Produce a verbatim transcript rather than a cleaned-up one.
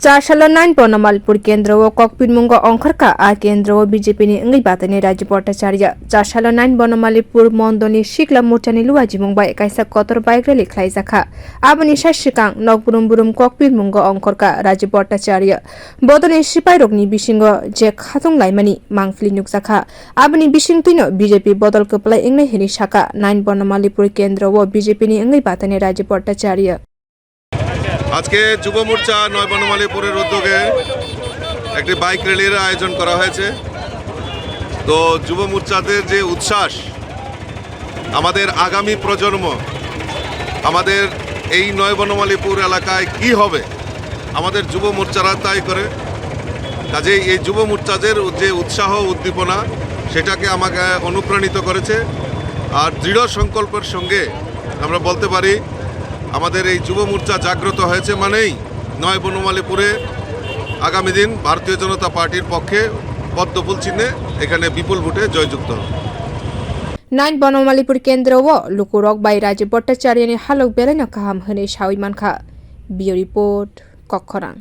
Chasalo nine Bonomalipur kendro o kokpirmungo ongkhorkha, a kendro o B J P ni wngwi batainai Rajiv Bhattacharya. Chasalo nine Bonomalipur mondolni sikla morchani luajimung bai kaisa kotor bike rally khlaijakha. Aboni sai swkang nok brum brum kokpirmungo ongkhorkha Rajiv Bhattacharya. Bodolni sipairokni bisingo je khatung laimani mangpili nukjakha. Aboni bisingtwino B J P bodol kwplai wngnai hwnwi sakha nine Bonomalipur kendro o B J P ni wngwi batainai Rajiv Bhattacharya. আজকে যুব মোর্চা নয় বনমালীপুরের উদ্যোগে একটি বাইক র্যালির আয়োজন করা হয়েছে। তো যুব মোর্চাদের যে উচ্ছ্বাস, আমাদের আগামী প্রজন্ম, আমাদের এই নয় বনমালীপুর এলাকায় কি হবে, আমাদের যুব মোর্চারা তাই করে। কাজেই এই যুব মোর্চাদের যে উৎসাহ উদ্দীপনা, সেটাকে আমাকে অনুপ্রাণিত করেছে। আর দৃঢ় সংকল্পের সঙ্গে আমরা বলতে পারি, আমাদের এই যুব মোর্চা জাগ্রত হয়েছে মানেই নয় বনমালীপুরে আগামী দিন ভারতীয় জনতা পার্টির পক্ষে পদ্মফুল চিহ্নে এখানে বিপুল ভোটে জয়যুক্ত হবে। Nine Bonomalipur kendro o lukurok bai Rajiv Bhattacharya ni halok belai no kaham hwnwi sawi mankha. Bureau Report, Kokkhorang.